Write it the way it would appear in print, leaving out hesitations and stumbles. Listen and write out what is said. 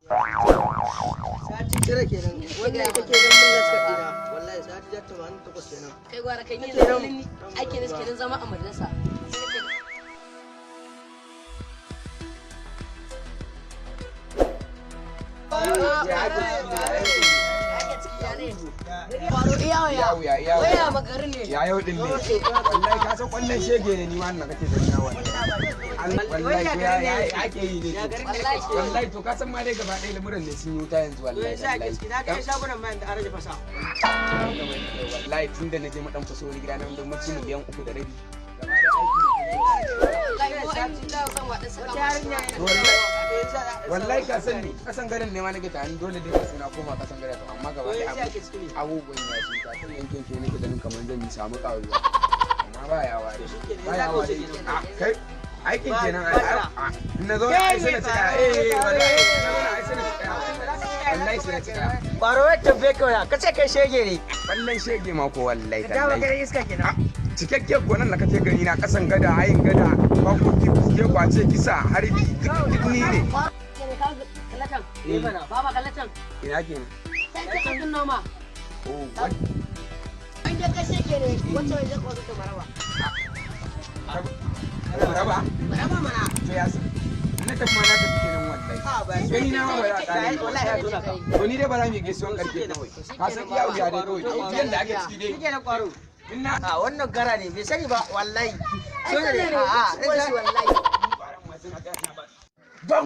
Sati 9 kenan. Wannan ita ke nan mun laska dina. Wallahi sati 88 kenan. Kai gwara kai ni yanzu kullum ni aikin da suke nan zama a majalisa. Sai nake Waya magarin ne. Ya yau din ne. Wallahi ka san kwallon shege ne ni wannan kake gani na wallahi. Wallahi to ya ake yi ne. Wallahi to ka san ma dai gaba ɗaya lamuran ne sun yi wuta yanzu wallahi. Na kai shagunan ma yanzu an rage fasa. Wallahi tun da na je mu dan faso wani gida nan don mutum 3.5 miliyan. Gaba ɗaya aiki. Wallahi ka san ni kasan garin ne ma nake tani dole dai sai na koma kasan garin to amma gaba ɗaya abubuwan ya sun ta kan yankin ke nake ganin kamar zan yi samu ƙaruwa amma ba ya ware ba ya ware kai aikin kenan ai na zo ai sai na cika eh wallahi na zo ai sai na cika wallahi sai na cika. Baro ya tambaye ka waya kace kai shege ne. Wallan shege ma ko wallahi. Ka dama kai iska kenan. Cikakken gonan da kake gani na kasan gada hayin gada bakoki fuske kwace kisa harbi duk ni ne. Baba kallatan. Ina kenan. Sai ce an noma. Oh what? An da kashe ke ne wacce wajen kwazo ta maraba. Maraba? Maraba mana. To ya san. Na tafi ma na tafi kenan wallahi. Gani na ma ba za a ƙara. Wallahi ya tona ka. To ni dai ba za mu yi gaisuwan ƙarfe kawai. Ka san iya wuya dai kawai. Biyan da ake ciki dai. Shike na kwaro. Ina. A wannan gara ne bai sani ba wallahi. Ai ne. A a wallahi. Bam.